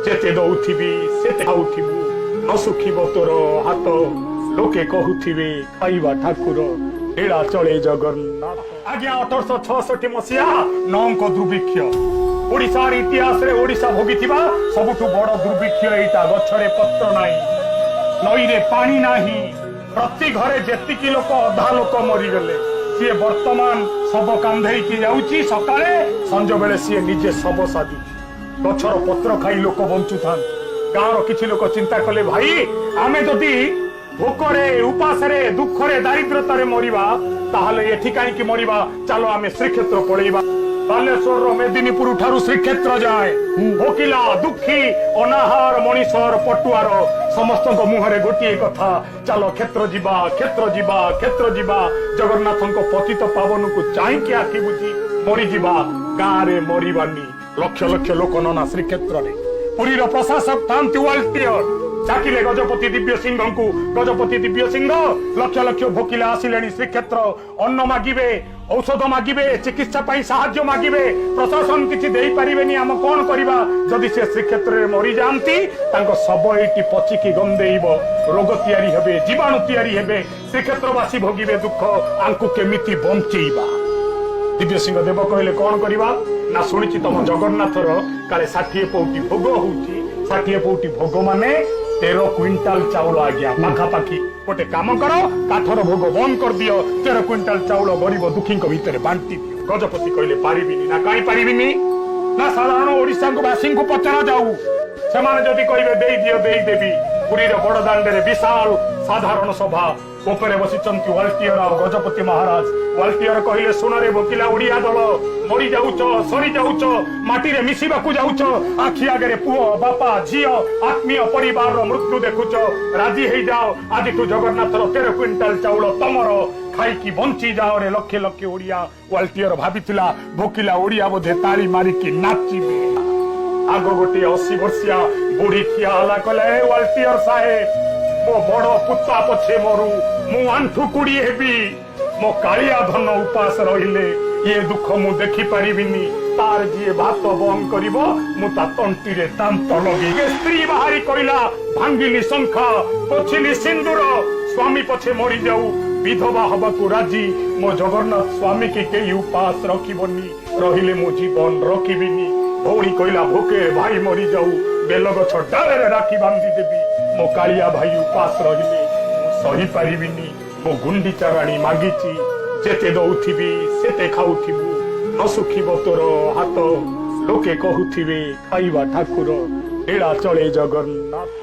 ଯେତେ ଦଉଥିବି ସେତେ ଖାଉଥିବୁ, ନ ଶୁଖିବ ତୋର ହାତ। ଲୋକେ କହୁଥିବେ ଖାଇବା ଠାକୁର, ଲୀଳା ଚଳେ ଜଗନ୍ନାଥ। ଆଜ୍ଞା, 1866 ମସିହା ନଅଙ୍କ ଦୁର୍ଭିକ୍ଷ। ଓଡ଼ିଶାର ଇତିହାସରେ ଓଡ଼ିଶା ଭୋଗିଥିବା ସବୁଠୁ ବଡ ଦୁର୍ଭିକ୍ଷ ଏଇଟା। ଗଛରେ ପତ୍ର ନାହିଁ, ନଈରେ ପାଣି ନାହିଁ, ପ୍ରତି ଘରେ ଯେତିକି ଲୋକ ଅଧା ଲୋକ ମରିଗଲେ। ସିଏ ବର୍ତ୍ତମାନ ଶବ କାନ୍ଧେଇକି ଯାଉଛି ସକାଳେ, ସଞ୍ଜ ବେଳେ ସିଏ ନିଜେ ଶବ ସାଜୁଛି। ଗଛର ପତ୍ର ଖାଇ ଲୋକ ବଞ୍ଚୁଥାନ୍ତି। ଗାଁର କିଛି ଲୋକ ଚିନ୍ତା କଲେ, ଭାଇ, ଆମେ ଯଦି ଭୋକରେ, ଉପାସରେ, ଦୁଃଖରେ, ଦାରିଦ୍ରତାରେ ମରିବା, ତାହେଲେ ଏଠି କାହିଁକି ମରିବା? ଚାଲ, ଆମେ ଶ୍ରୀକ୍ଷେତ୍ର ପଳେଇବା। ବାଲେଶ୍ୱରର ମେଦିନୀପୁର ଠାରୁ ଶ୍ରୀକ୍ଷେତ୍ର ଯାଏ ଭୋକିଲା, ଦୁଃଖୀ, ଅନାହାର ମଣିଷର, ପଟୁଆର, ସମସ୍ତଙ୍କ ମୁହଁରେ ଗୋଟିଏ କଥା, ଚାଲ କ୍ଷେତ୍ର ଯିବା, କ୍ଷେତ୍ର ଯିବା, କ୍ଷେତ୍ର ଯିବା। ଜଗନ୍ନାଥଙ୍କ ପତିତ ପାବନକୁ ଚାହିଁକି ଆଖି ବୁଜି ମରିଯିବା, ଗାଁରେ ମରିବାନି। ଲକ୍ଷ ଲକ୍ଷ ଲୋକ ନନା ଶ୍ରୀକ୍ଷେତ୍ରରେ। ପୁରୀର ପ୍ରଶାସକ ଥାନ୍ତି ୱାଲ୍ଟିୟର। ଡାକିଲେ ଗଜପତି ଦିବ୍ୟ ସିଂହଙ୍କୁ। ଗଜପତି ଦିବ୍ୟ ସିଂହ, ଲକ୍ଷ ଲକ୍ଷ ଭୋକିଲା ଆସିଲେଣି ଶ୍ରୀକ୍ଷେତ୍ର, ଅନ୍ନ ମାଗିବେ, ଔଷଧ ମାଗିବେ, ଚିକିତ୍ସା ପାଇଁ ସାହାଯ୍ୟ ମାଗିବେ। ପ୍ରଶାସନ କିଛି ଦେଇପାରିବେନି, ଆମେ କଣ କରିବା? ଯଦି ସେ ଶ୍ରୀକ୍ଷେତ୍ରରେ ମରିଯାଆନ୍ତି, ତାଙ୍କ ଶବ ଏଇଠି ପଚିକି ଗନ୍ଧେଇବ, ରୋଗ ତିଆରି ହେବେ, ଜୀବାଣୁ ତିଆରି ହେବେ, ଶ୍ରୀକ୍ଷେତ୍ରବାସୀ ଭୋଗିବେ ଦୁଃଖ। ଆଙ୍କୁ କେମିତି ବଞ୍ଚେଇବା? ଦିବ୍ୟସିଂହ ଦେବ କହିଲେ, କଣ କରିବା? ନା, ଶୁଣିଛି ତମ ଜଗନ୍ନାଥର କାଳେ 60 ପଉଟି ଭୋଗ ହଉଛି। 60 ପଉଟି ଭୋଗ ମାନେ 13 କୁଇଣ୍ଟାଲ ଚାଉଳ ଆଜ୍ଞା ପାଖାପାଖି। ଗୋଟେ କାମ କର, କାଠର ଭୋଗ ବନ୍ଦ କରିଦିଅ, 13 କୁଇଣ୍ଟାଲ ଚାଉଳ ଗରିବ ଦୁଃଖୀଙ୍କ ଭିତରେ ବାଣ୍ଟି ଦିଅ। ଗଜପତି କହିଲେ, ପାରିବିନି। ନା, କାହିଁ ପାରିବିନି? ନା, ସାଧାରଣ ଓଡିଶାଙ୍କୁ ବାସୀଙ୍କୁ ପଚରା ଯାଉ, ସେମାନେ ଯଦି କହିବେ ଦେଇଦିଅ, ଦେଇଦେବି। ପୁରୀର ବଡ ଦାଣ୍ଡରେ ବିଶାଳ ସାଧାରଣ ସଭା। ଉପରେ ବସିଛନ୍ତି ୱାଲ୍ଟିୟର ଆଉ ଗଜପତି ମହାରାଜ। ୱାଲ୍ଟିୟର କହିଲେ, ଶୁଣରେ ଭୋକିଲା ଓଡିଆ ଦଳ, ମରି ଯାଉଛ, ସରି ଯାଉଛ, ମାଟିରେ ମିଶିବାକୁ ଯାଉଛ, ଆଖି ଆଗରେ ପୁଅ, ବାପା, ଝିଅ, ଆତ୍ମୀୟ ପରିବାରର ମୃତ୍ୟୁ ଦେଖୁଛ, ରାଜି ହେଇଯାଅ। ଆଜିଠୁ ଜଗନ୍ନାଥର 13 କୁଇଣ୍ଟାଲ ଚାଉଳ ତମର, ଖାଇକି ବଞ୍ଚି ଯାଅରେ ଲକ୍ଷେ ଲକ୍ଷେ ଓଡିଆ। ୱାଲ୍ଟିୟର ଭାବିଥିଲା ଭୋକିଲା ଓଡିଆ ବୋଧେ ତାଳି ମାରିକି ନାଚିବେ। ଆଗ ଗୋଟିଏ 80 ବର୍ଷିଆ ବୁଢୀ ଠିଆ ହେଲା, କହିଲା, ଏ ୱାଲ୍ଟିୟର ସାହେବ, ମୋ ବଡ ପୁତା ପଛେ ମରୁ, ମୁଁ ଆଣ୍ଠୁ କୁଡି ହେବି, ମୋ କାଳିଆ ଧନ ଉପାସ ରହିଲେ ଇଏ ଦୁଃଖ ମୁଁ ଦେଖିପାରିବିନି। ତାର ଯିଏ ଭାତ ବନ୍ଦ କରିବ, ମୁଁ ତା ତଣ୍ଟିରେ ଦାନ୍ତ ଲଗେଇ। ସ୍ତ୍ରୀ ବାହାରି କହିଲା, ଭାଙ୍ଗିଲି ଶଙ୍ଖା, ପୋଛିଲି ସିନ୍ଦୁର, ସ୍ୱାମୀ ପଛେ ମରିଯାଉ, ବିଧବା ହବାକୁ ରାଜି, ମୋ ଜଗନ୍ନାଥ ସ୍ୱାମୀ କି କେହି ଉପାସ ରଖିବନି, ରହିଲେ ମୁଁ ଜୀବନ ରଖିବିନି। ଭଉଣୀ କହିଲା, ଭୋକେ ଭାଇ ମରିଯାଉ, ବେଲଗଛ ଡାଳରେ ରାଖୀ ବାନ୍ଧି ଦେବି, ମୋ କାଳିଆ ଭାଇ ଉପାସ ରହିଲେ ମୁଁ ସହିପାରିବିନି। ମୋ ଗୁଣ୍ଡିଚା ରାଣୀ ମାଗିଛି, ଯେତେ ଦଉଥିବି ସେତେ ଖାଉଥିବୁ, ନ ଶୁଖିବ ତୋର ହାତ। ଲୋକେ କହୁଥିବେ ଖାଇବା ଠାକୁର, ଲୀଳା ଚଳେ ଜଗନ୍ନାଥ।